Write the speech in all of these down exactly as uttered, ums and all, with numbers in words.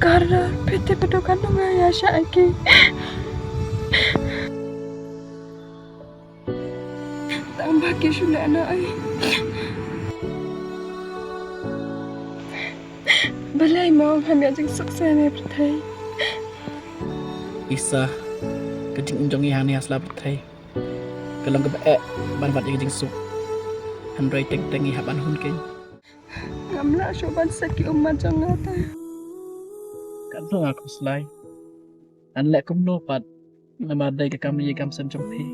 Kar da phi tip ba dei kano nga ïa shah ïa ki. Tang ba ki shu leh na ai. Balei mo ngam ïoh jingsuk shuh ne pyrthei. Isa, ka jingim jong ngi hangne ha sla pyrthei ka long kaba eh ban wad ïa ka jingsuk. Hynrei teng teng ngi hap ban hun keiñ. Ngam lah shuh ban sah ki ummat jong nga te. Katno nga khuslai. Ngan leh kumno pat namar dei ka kam ïa kam sem jong phi.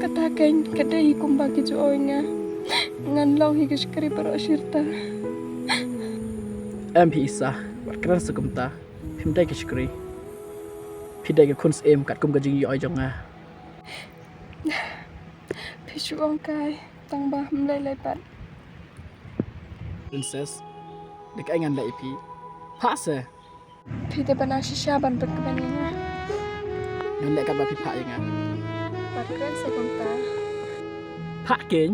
Kata keiñ ka dei hi kumba ki ju ong ïa nga. Ngan long hi ka shakri baroh shi rta. Em phi Isa, wat kren sa kumta. Phim dei ka shakri. Phi dei ka khun syiem katkum ka jingïohi jong nga. Phi shu ong kai tang ba ym lei lei pat. Princess, dei kaei ngan leh ïa phi? Phah se. Phi dei ban nang shisha ban pynkmen ïa nga. Ngan leh katba phi phah ïa nga. Wat kren sa kumta. Phah keiñ.